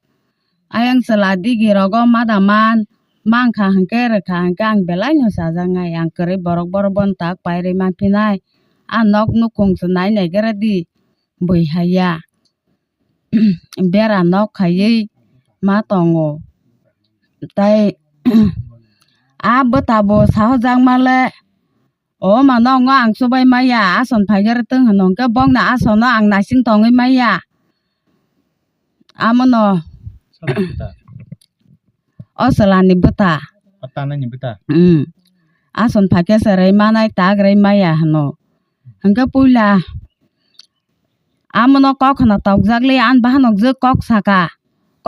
ayang chwla digi rogo mada man mankha hwnkhe rwkha hwnkhe ang belai no chajaknai, ang kwrwi borok borok bono tak pai rwi manphinai. A nok nukhung se nai nai gera di bui haiya. Bera nok khaiwi ma tongo. Tai a bwtabo sahojakma le, o mano wngo ang chubai maya, ason phaikhe rwtwng hwno, hwnkhe bongni asono ang naising tongwi maya. Amono o chwlani bwta. O tanaini bwta? Mm. Ason phaikhe chwrai manai, tak rwi maya hwno. Hwnkhe puila amono kok khna tokjakli, ani bahanok je kok saka.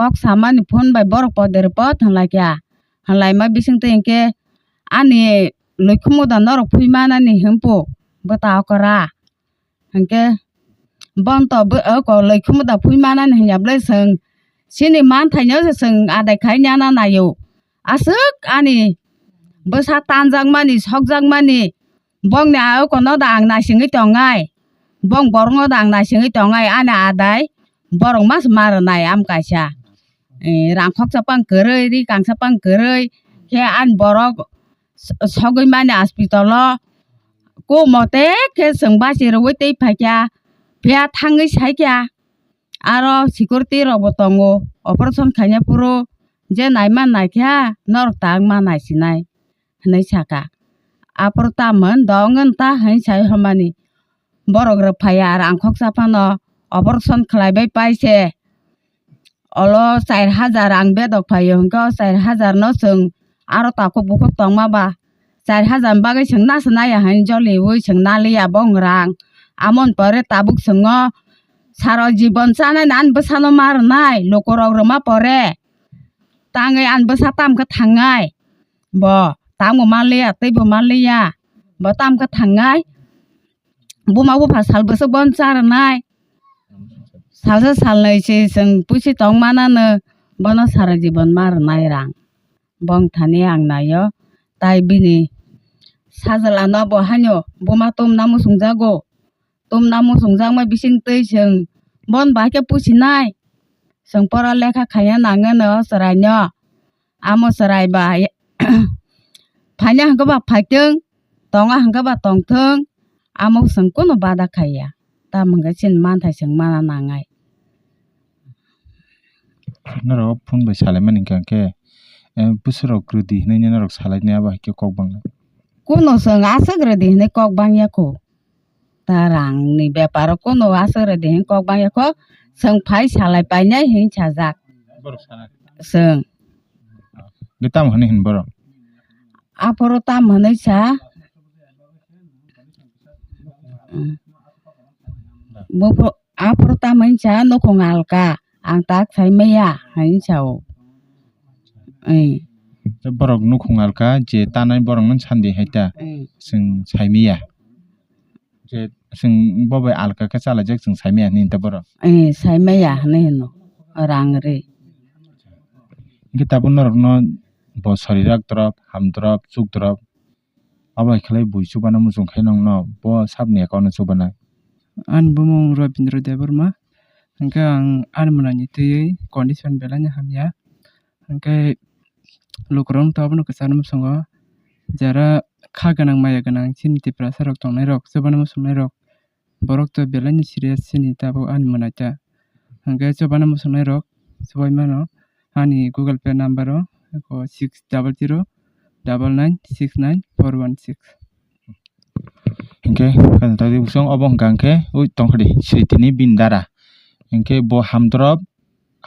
Kok samani phone bai borok poder pot hwnlaikha. Hwnlaima bisingtwi hinkhe ani loikhumu da norok phui manani hwnpu bwta okra. Hinkhe bono to bo-, oko loikhumu da phui manani hwnya bwle chwng chini manthaino se chwng adai khai nana naio. Aswk ani bwsa tanjakmani, sokjakmani, bongni a okono da ang naisingwi tongnai, bong borokno da ang naisingwi tongnai, ani adai borok mas ma rwnai am kaisa. Eh, rang khoksa pang kwrwi, ri kangsa pang kwrwi, khe ani borok s-, sogwi mani hospital o, ku mote khe chwng basi rwui tei phaikha, phiya thangwi saikha. Aro security rokbo tongo, operation khaina phuru je naima naikha, norok tak ma naisinai. hinwi saka. Aphuru tamo wng do wng ta hinwi sai homani. Borok rwphaiya rang khoksa phano operation khlaibai paise. Olo char hajar ang bedok phaio hwnkhe o char hajar no chwng aro takhuk bukhuk tongma ba char hajar ni bagwi chwng nasa naiya hinwi joliui chwng naliya bong rang. Amoni pore tabuk chwngo saro jibon chanai no ani bwsano ma rwnai lukurok rwma pore tangwi ani bwsa tamkhe thangnai. Bo tamo manliya teibo manliya bo tamkhe thangnai. Buma bupha sal bwswk bono cha rwnai. Salsa salnwi se chwng puisi tong manano bono sara jibon ma rwnai rang. Bong thani ang naio. Tai bini sajla no bo haino buma tumna muchungjago. Tumna muchungjakma bisingtwi chwng bono bahai khe pusinai. Chwng pora lekha khaina nangwi no chwraino. Amo chwrai ba phaina hwnkhe ba phaithwng, tonga hwnkhe ba tongthwng, amo chwng kunu bada khaiya. Tamo hwnkhe chini manthai chwng mana nangnai. Norok phone bai salaimani hwnkha khe, eh, bwswrok rwdi hinwi norok salainai abo hai khe kok bangla. Kunu chwng aswk rwdi hinwi kok bangya kho. Ta rangni beparo kunu aswk rwdi hinwi kok bangya kho. Chwng phai salai painai hinwi sajak. Borok sana. Chwng. Ge tamo hwnwi hin borok? Aphuru tamo hwnwi sa. Bupho-, aphuru tamo hwnwi sa nukhung alka. Ang tak sai maya hinwi sao. Ei. Tei borok nukhung alka je tanai borok no sandi hai ta. Ei. Chwng sai maya. Je chwng bo bai alka khe chalaijak chwng sai maya hinwi ta borok. Ei, sai maya hinwi hino. Rang ri. Hwnkhe tabuk norokno bo sorirak drop, ham drop, chuk drop. Abo hai khlai bui chubana muchung khe nongno bo sabni account o chubanai. Ani bumung Rabindra Debbarma. Hwnkhe ang ani mwnani twiwi condition belai no hamya. Hwnkhe lukurok wngtwi abono kwchangma muchungo. Jara kha gwnang maya gwnang chini Tiprasa rok tongnai rok, chubana muchungnai rok. Borok to belai ni serious chini tabuk ani mwnaita. Hwnkhe chubana muchungnai rok chubai mano ani Google Pay number o six double zero double nine six nine four one six. Hwnkhe kaitor tadi bwswng obo hwnkha hwnkhe ui tongkhadi sritini bini dara. Hwnkhe bo ham drop,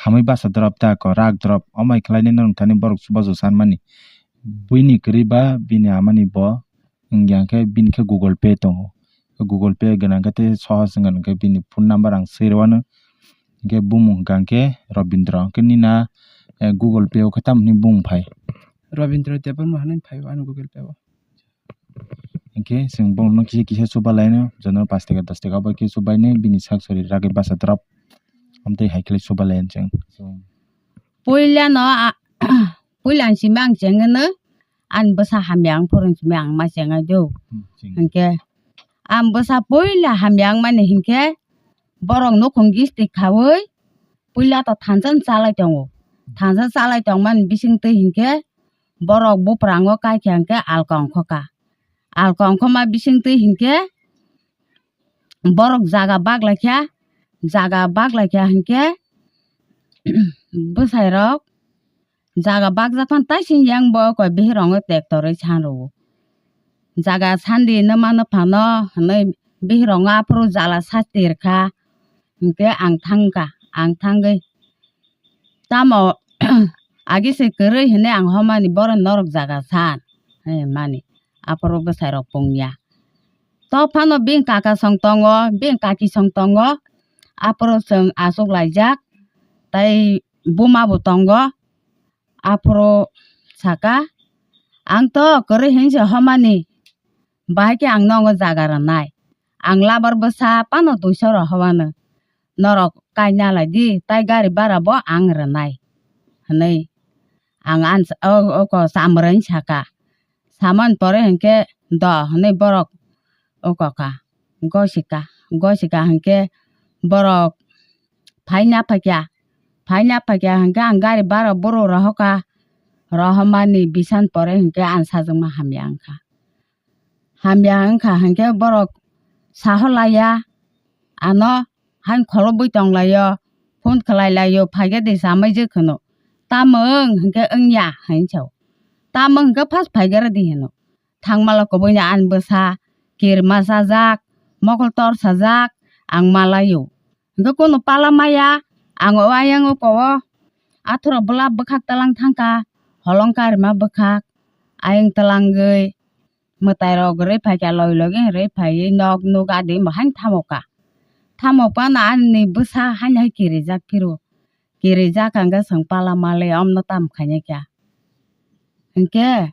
hamwi basa drop ta ko rak drop. Omo hai khlainai norok thani borok chubachu sanmani. Buini kwrwi ba bini amani bo wngya hwnkhe bini khe Google Pay tongo. Google Pay gwnang khe tei sohos wngkha hwnkhe bini phone number ang swi rwano. Hwnkhe bumung hwnkha hwnkhe Robindra. Hwnkhe nini na, eh, Google Pay o khe tamoni bumung phai? Robindra Debbarma hinwi phai o ani Google Pay o. Hwnkhe chwng bono kisa kisa chuba laino, jono pash taka dos taka bai khe chubaino bini sak sori ragwi basa drop. Amtwi hai khe chuba laino chwng. Puila no a, puila ni simi ang chengno, ani bwsa hamya wng phuru ni simi ang ma chengai do. Hmm, cheng. Hwnkhe ang bwsa puila hamya wngmani hinkhe borok nukhung gisti khaui puila to thansa chalai tongo. Thansa chalai tongmani bisingtwi hinkhe borok buprango kaikha hinkhe alka ongkhoka. Alka ongkhoma bisingtwi hinkhe borok jaga baklaikha, jaga baklaikha hinkhe bwsairok jaga bakjak phano taising yang bo koi bihirongno tektorwi san rwo. Jaga sandi nw mano phano hwnwi bihirongno aphuru jala sasti rwkha. Hinkhe ang thangkha, ang thangwi tamo agi se kwrwi hinwi ang homani borok norok jaga san, eh, mani aphuru bwsairok pungya. To phano bini kaka song tongo, bini kaki song tongo, aphuru chwng achuk laijak, tei buma bo tongo, aphuru saka, "Ang to kwrwi hinwi se homani, bahai khe ang nono jaga rwnai. Ang labar bwsa phano duiso rw hobano, norok kaina lai di, tai gari bara bo ang rwnai," hwnwi ang ansa-, o, o ko chamrwini saka. Samani pore hinkhe do hwnwi borok o koka gosika, gosika hinkhe borok phaina phaikya, phaina phaikya hinkhe ang gari bara boro rohoka, rohomani bisan pore hinkhe ang sajwkma hamya wngkha. Hamya wngkha hinkhe borok saho laiya, ano haino kholobwi tonglaio, phone khlai laio, phaikhe de chamai je kheno. Tamo wng hinkhe wngya hinwi sao. Tamo hwnkhe first phaikhe ready hino. Thangmalo kubui ni ani bwsa, kirma sajak, mokol tor sajak, ang malaio. Hwnkhe kunu pala maya, ang o ayang o ko o athuro bwla bwkhak twlang thangkha, holong karima bwkhak, ayang twlangwi mwtai rok rwi phaikha, loi logwi rwi phaiwi nok nuk adi bo haino thamokha. Thamokphano ani bwsa haino hai kirijak phiro, kirijak hwnkhe chwng pala mali omno tam khainai kha. Hwnkhe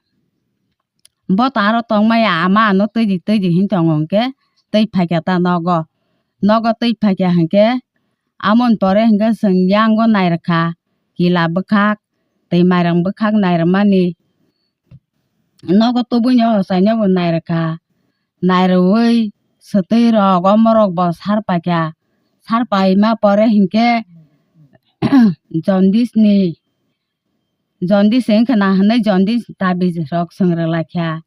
bo ta aro tongmaya ama ano twi di twi di hin tongo hwnkhe twi phaikha ta nogo. Nogo twi phaikha hwnkhe amoni pore hwnkhe chwng yango nairwkha kila bwkhak tei mairang bwkhak nairwmani. Nogo tubuino ochaino bo nairwkha. Nairwui swtwi rok omorok bo sar paikha. Sar paima pore hwnkhe jondis ni jondis wngkha na hwnwi jondis tabis rok chwng rwlaikha.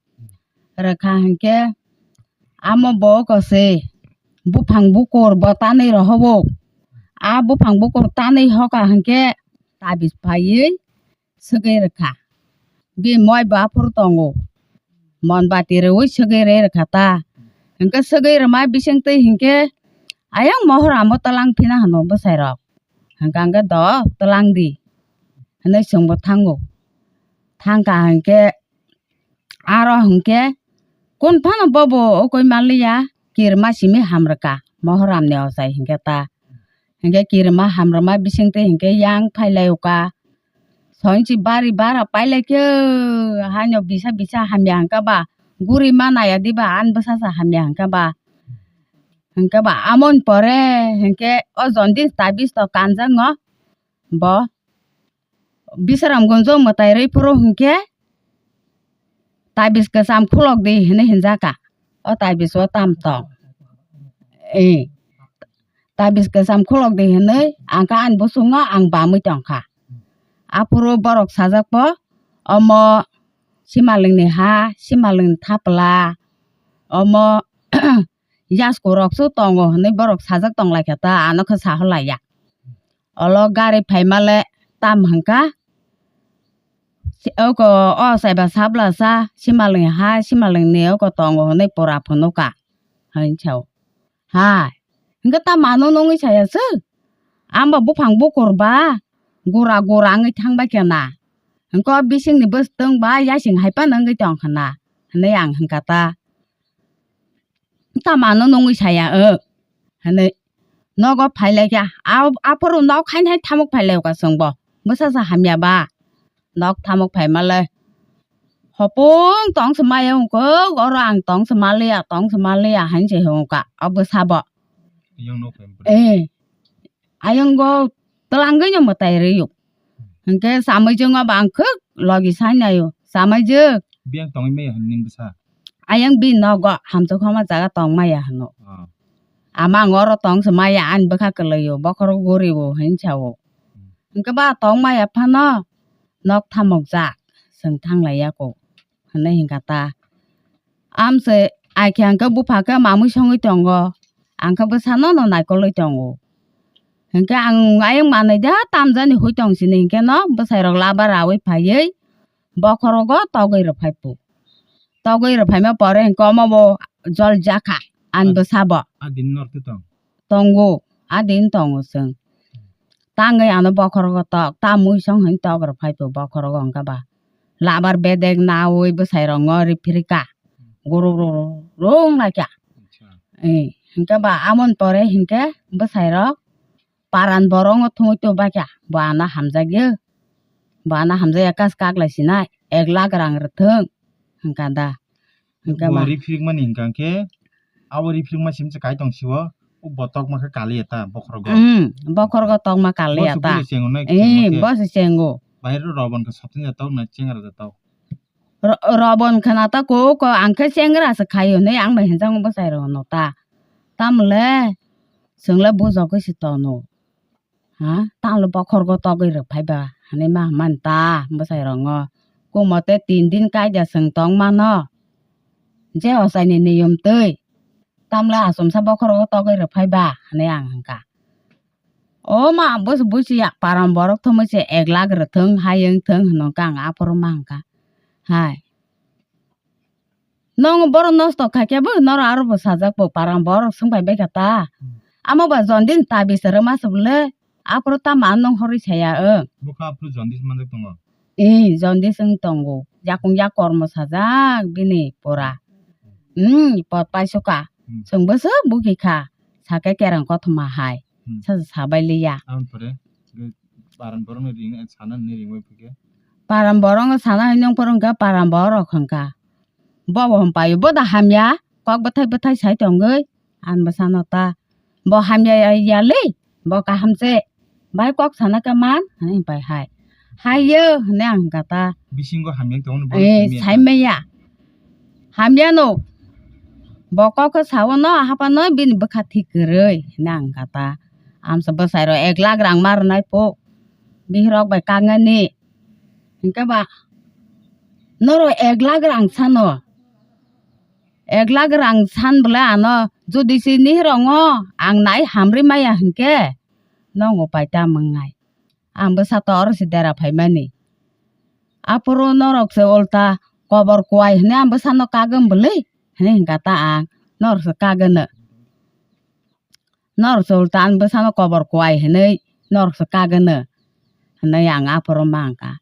Rwkha hwnkhe amo bo kose buphang bukur bo tanwi rohobo. A buphang bukur tanwi hoka hwnkhe tabis phaiwi swgwi rwkha. Bini moi bo aphuru tongo. Monbati rwui swgwi rwi rwkha ta. Hwnkhe swgwi rwma bisingtwi hwnkhe ayang mohor amo twlang phina hwno bwsai rok. Hwnkha hwnkhe do twlang di hwnwi chwngbo thango. Thangkha hwnkhe aro hwnkhe kun phano bobo ukui manliya kirima simi hamrwkha mohor amni ochai hwnkhe ta. Hwnkhe kirima hamrwma bisingtwi hwnkhe yang phailai uka. Sonsi bari bara pailai khe haino bisa bisa hamya hwnkha ba guri ma naya diba ani bwsa sa hamya hwnkha ba. Hwnkhe ba amoni pore hwnkhe o jondis tabis to kanjakno bo Bisramganjo mwtai rwi phuru hwnkhe tabis kwcham khulok di hwnwi hwnjaka. O tabis o tam tong. Eh, tabis kwcham khulok di hwnwi ang kha ani bosongo ang bamwi tongkha. Aphuru borok sajak po omo simalwngni ha, simalwngni thapla, omo yasku rok su tongo hwnwi borok sajak tonglaikha ta, ano khe saholaiya. Olo gari phaimale tam hwnkha, oko o chaiba sablasa simalwngni ha, simalwngni oko tongo hwnwi pura phunukha, hwnwi sao. Hai, hwnkhe tamo ano nungwi saya se? Amba buphang bukur ba gura gura wngwi thangbai khe na. Hwnkhe o bisingni bwswtwng ba yasing hai phano wngwi tong kha na, hwnwi ang hwnkha ta. Tamo ano nungwi saya o? Hwnwi nogo phailaikha. A, aphuru nok haino hai thamuk phailaikha chwngbo. Bwsa sa hamya ba? Nok thamuk phaimale. Hopung tong se maya wngkha, oro ang tong se maliya, tong se maliya, haino se wngkha, o bwsabo. Yang nok phaimale. Eh. Ayongo twlangwi no mwtai rwio. Hwnkhe chamwijwngo bo ang khwk logi sai naio. Chamwijwk. Biyang tongwi maya hwn nini bwsa? Ayang bini nogo hamsok homa jaga tong maya hwno. Ah. Ama ang oro tong se maya ani bwkha kwlwio, bokhorok gorio hwn sao. Hmm. Hwnkhe ba tong maya phano nok thamokjak, chwng thanglaiya kok. Hwnwi hwnkha ta. Amse aikhe hwnkhe bupha khe mamwi songwi tongo, ang khe bwsano no naikolwi tongo. Hwnkhe ang ayang manwi da tamjani hui tong sini hwnkhe no bwsairok laba raui phaiwi bokhorogo togwi rwphai phu. Togwi rwphaima pore hwnkhe omo bo jol jakha ani bwsabo. A din nortwi tong? Tongo, a din tongo chwng. Tangwi ano bokhorogo tok, ta mui song hwn tok rwphai phu bokhorogo hwnkhe ba. Labar bedek naui bwsai rokno riphrika. Guru rung naikha. Acha. Eh, hwnkhe ba amoni pore hwnkhe bwsai rok paran borok no thumui tubakha. Bo ano hamjakya. Bo ano hamjakya kas kaklai sinai. Ek lakh rang rwthwng. Hwnkha da. Hwnkhe bo ma riphrikmani hwnkha khe, abo riphrikma simi se kai tong sio, o bo tokma khe kaliya ta bokhorogo. Hmm, bokhorogo tokma kaliya ta. Bo se bui chengo na, eh, chengo khe. Bo se chengo. Bahai rw robon khe sotin ja tok na chengra ja tok. Ro-, robon khna ta ko, ko ang khe chengra se khaio hinwi ang bai hinjak bwsai rw no ta. Tamle chwng le bujagwi se tono. Ha, tamo bokhorogo togwi rwphai ba, hwnwi ma hwnmani ta bwsai rokno. Kumo tei tin din kaida chwng tong mano, je ochaini niyom twi, tamle achomsa bokhorogo togwi rwphai ba, hwnwi ang hwnkha. O ma, bwswk buisi ya, paran borok thumui se ek lakh rwthwng, hai wngthwng, hwnwi khe ang aphuru ma hwnkha. Hai. Nong borok nosto khaikhe bo norok aro bo sajak bo parang borok swngbai baikha ta. Hmm. Amo ba jondis tabis rwma se bwle aphuru tamo ang nong horwi saya wng. Bokha aphuru jondis manjak tongo? Ee, jondis wng tongo. Yakung yak kormo sajak bini pura. Hmm, pot paisuka. Hmm. Chwng bwswk bukhi kha. Sakhe kereng kothoma hai. Hmm. Sa sabai liya. Aboni pore, eh, paran borokno ring, eh, sana hinwi ringwi phikhe? Paran borokno sana hinwi wngphuru hwnkhe paran borok hwnkha. Bo bo hwn paio, bo da hamya, kok bwthai bwthai sai tongwi, ang bwsano ta. Bo hamya ya, ya le, bo kaham se. Bai kok sana khe man, hwnwi pai hai. Hai yo, hwnwi ang hwnkha ta. Bisingo hamya tongno bo. Eh, sai maya. Sai maya. Hamyano. Bo kok khe sao no, hapano bini bwkha thik kwrwi, hwnwi ang hwnkha ta. Amsa bwsai rok ek lakh rang ma rwnai po. Bihirok bai kangani. Hwnkhe ba, norok ek lakh rang sano. Ek lakh rang san bwle ano, jodi se nihir wngo, ang nai hamrwi maya hwnkhe, nongo pai ta mwngnai. Ang bwsa to oro se dera phaimani. Aphuru norok se ulta kobor kuai hwnwi ang bwsano kagwng bwlwi hwnwi hwnkha ta ang, norok se kagwno. Norok se ulta ang bwsano kobor kuai hwnwi norok se kagwno hwnwi ang aphuru ma hwnkha.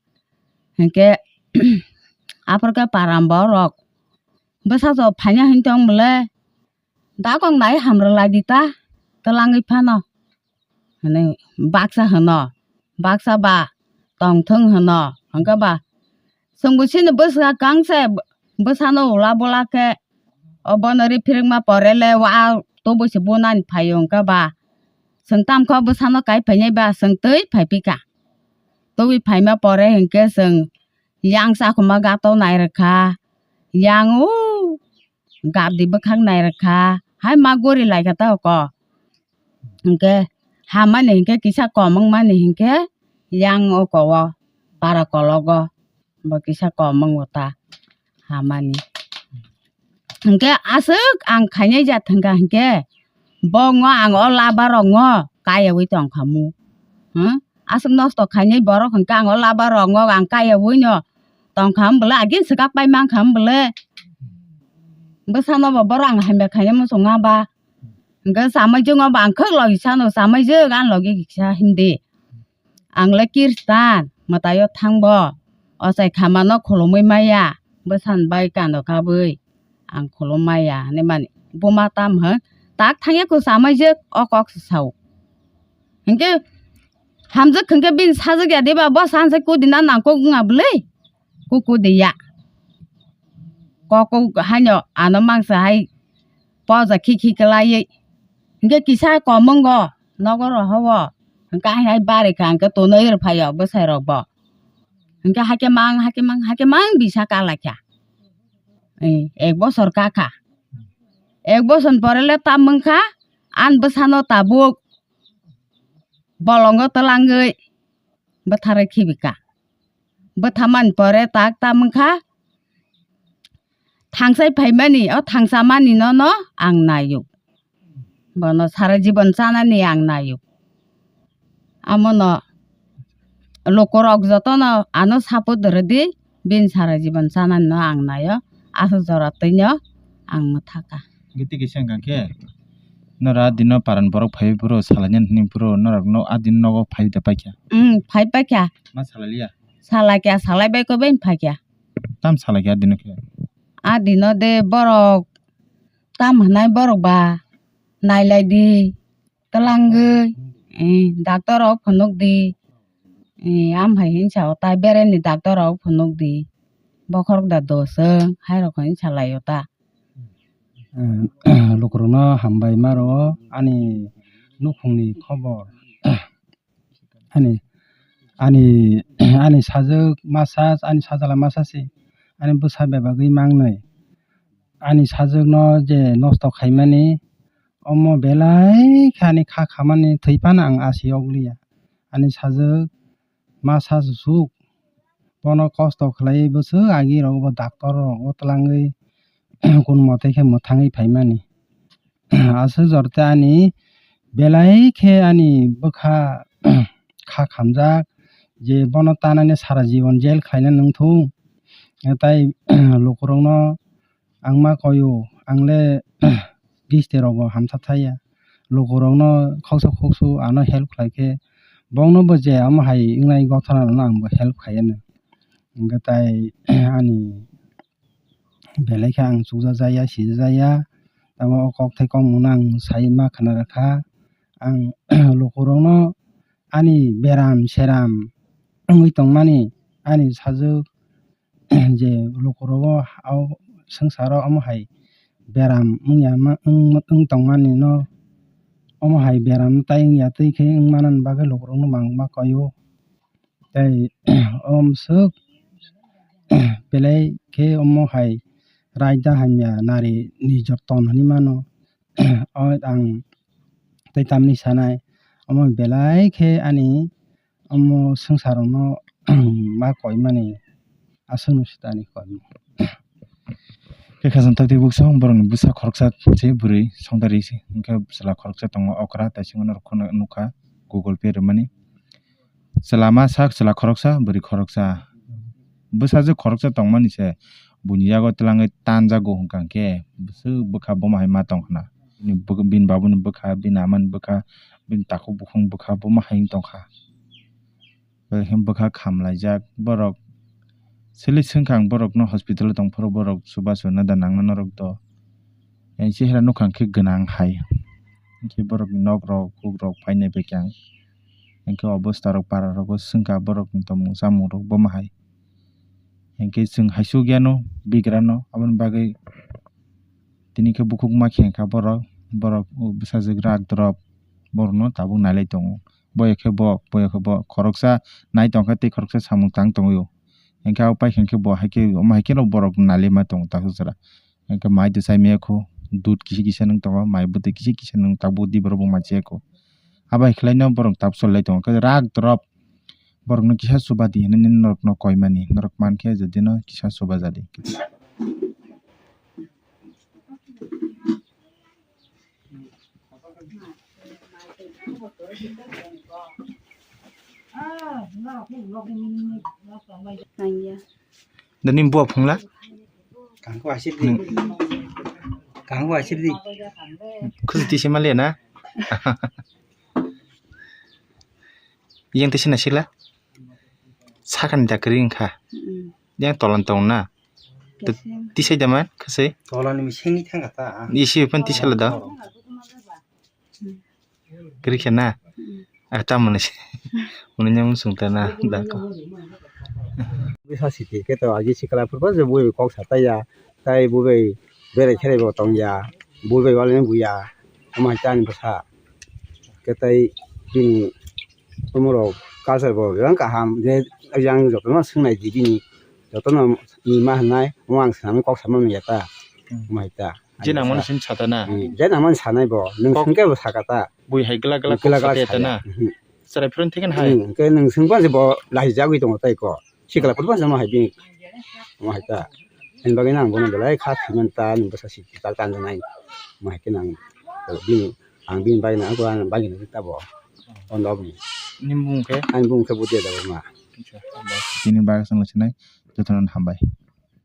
Hwnkhe aphuru khe param borok bwsa so phaina hwn tong bwle, dakok nai hamrwlai di ta, twlangwi phano. Hwnwi baksa hwno, baksa ba tongthwng hwno, hwnkhe ba chwngbo chini bwswkang se bwsano ula bula khe, o bono ri phirikma pore le wa tubui se bunani phaio, hwnkhe ba chwng tamkhe bwsano kai phainai ba chwng twi phai phika. Twi phaima pore hwnkhe chwng yang chakhuma gato nai rwkha, yang o gabdi bwkhak nai rwkha, hai ma gori lai kha ta oko. Hwnkhe hamani hwnkhe kisa kom wngmani hwnkhe yang oko o para kologo bo kisa kom wngo ta hamani. Hwnkhe aswk ang khainai ja thangkha hwnkhe bo wngo ang o laba rok wngo kayaui tongkha mu. Hwng? Aswk nosto khainai borok hwnkhe ang o laba rok wngo ang kayaui no tongkha hwn bwle agin swkak pai mankha hwn bwle. Bwsano bo borok ang hamya khainai muchunga ba. Hwnkhe chamaijwk no bo ang khwk logi sano chamaijwk ani logi kisa himdi. Ang le Kiristan, mwtaio thangbo, ochai khamano khulumwi maya, bwsani bai kano kabwi ang khulum maya, hwnwi mani. Buma tam hwn, tak thangya kho chamaijwk, o kok se sao. Hinkhe hamjwk hinkhe bini sajwk ya diba, bo sanse kudina nangkuk wngya bwlwi? Kuku diya. Kok haino ano mangsa hai poja khikhi kwlaiwi. Hinkhe kisa kom wngo, nogo rohowo. Hinkhe hai hai bari kha, hinkhe tonwi rwphaio bwsairokbo. Hinkhe hakhe mang, hakhe mang, hakhe mang bisa kalaikha. Eh, ek bosor kakha. Ek bosor pore le tam wngkha, ani bwsano tabuk bolongo twlangwi bwtharwi khibika. Bwthamani pore tak tam wngkha, thangsai phaimani, o thangsamani nono ang naio. Bono sara jibon chanani ang naio. Amono lukurok jotono ano support rwdi, bini sara jibon chanani no ang naio. Aswk jora twino ang mwthaka. Giti kisa hwnkha khe, nora dino paran borok phaiwi phuru salainani hwnwi phuru norokno a dino nogo phaiwi da paikha? Mm, phai paikha. Ma salai liya? Salai kha, salai bai khe bai phai kha. Tam salai kha a dino khe? A dino de borok tam hwnai borok ba nailai di, twlangwi, eh, doctor rok phunuk di, eh, amhai hinsa o tai bereni doctor rok phunuk di, bokhorok da dos wng, hai rok hinsa lai o ta. Eh, lukurokno hambai ma rwo ani nukhungni khobor. Ani, ani, ani sajwk masa, ani sajla masa se, ani bwsa bebagwi mangnwi. Ani sajwkno je nosto khaimani, omo belai khe ani kha khamani thwi phano ang asi yokliya. Ani sajwk masa susuk, bono kosto khlaiwi bwswk agi rok bo doctor rok o twlangwi kun mote khe mwthangwi phaimani. Aswk jora tei ani belai khe ani bwkha kha khamjak je bono tanani sara jibon jail khlaina nangthung. Tai lukurokno ang ma koio, ang le gisti rokbo hamsa thaya. Lukurokno khoksa khoksu ano help khlai khe, bongno bo je amo hai wngnai gothana rokno ang bo help khaiyano. Hwnkhe tai ani belai khe ang chukjajaya, sijajaya, tamo o kokthai kokmungno ang sai ma khna rwkha. Ang lukurokno ani beram seram wngwi tongmani, ani sajwk je lukurogo o swngcharo omo hai beram wngya ma-, wng, wng tongmani no, omo hai beram tai wngya twi khe wng manani bagwi lukurokno bangma koio. Tei o swk belai khe omo hai raida hamya nari nijor ton hinwi mano. O ang tei tamni sanai, omo belai khe ani omo swngcharokno ma koimani aswkno sita ani koimani. Khe khasam tak twi buksa borokni bwsa khoroksa se bwrwi songdari se, hwnkhe chwla khoroksa tongo okra, tei simo norok kheno nukha Google Pay rwmani. Chwla ma sak chwla khoroksa, bwrwi khoroksa. Bwsajwk khoroksa tongmani se buini yago twlangwi tanjago hwnkha hwnkhe bwswk bwkha buma hai ma tongkhna. Bini bwk-, bini babuni bwkha, bini amani bwkha, bini takhuk bukhung bwkha buma hai wng tongkha. Belai khe bwkha khamlaijak borok. Sili swngkha ang borokno hospital o tongphuru borok chubachu nada nangna norok do. Yang chehra nukha hwnkhe gwnang hai. Hwnkhe borokni nok rok, kuk rok painai bai khe ang. Hwnkhe o bwsta rok para rogo swngkha borokni tongmung chamung rok buma hai. Hwnkhe chwng hai suk yano bigrano aboni bagwi tini khe bukhuk ma khe wngkha borok, borok bwsajwk rak drop borokno tabuk nailai tongo. Boya khe bo, boya khe bo, khoroksa nai tongkha tei khoroksa samung tang tongwi o. Hwnkhe abo paikha khe bo hai khe, omo hai kheno borok nalima tongo takhuksora. Hwnkhe mai tw chai maya kho, dud kisa kisa nung tongo, mai bwtwi kisa kisa nung tabuk di borok bo mai chaya kho. Abo hai khlaino borok tabuk cholai tongo, khe rak drop borokno kisa chuba di hinwi norokno koimani, norok mankhe jodino kisa chuba jadi. Nangya. Dani buwa phungla? Kangko asir di. Kangko asir di. Khusi tisi maliya na? Yang tisi na sikla? Sakani da kering kha. Mm. Yang tolan tong na. Tisai da man khasai. Tolan mi sengni thang kata. Isi pan tisai la da. Kiri khe na. Ah, tamo ni se. Muni nyam sung ta na da ko. Bisa siti ke to agi sikla purba je bui kok sa ta ya. Tai bui bai bere khere bo tong ya. Bui bai wal ni buya. Ama chan basa. Khe tai bini omorok culture bo bebak kaham je yang jotono swngnai di bini jotono ni ma hwnai omo ang swnamwi kok sama manya ta. Hmm. Omo hai ta. Je nang mani sini sata na. Hmm, je nang mani sanai bo nwng kok swngkhe bo saka ta. Bui hai glak glak kok sate ta na. Hmm. Chwrai phironi thikhe hai. Hmm, hwnkhe nwng swngba je bo laijagwi tongo tai ko. Sikla phuru phano hai bini. Omo hai ta. Ani bagwi nang bono belai kha thwiman ta, ani bwsa siki ta tanjanai. Omo hai khe nang bini, ang bini bagwi nang, ang bagwi nang ta bo. Ondo bini. Nini bumung khe? Ani bumung khe Budia Debbarma. Acha, bini bagwi chwng sinai, jotono hambai.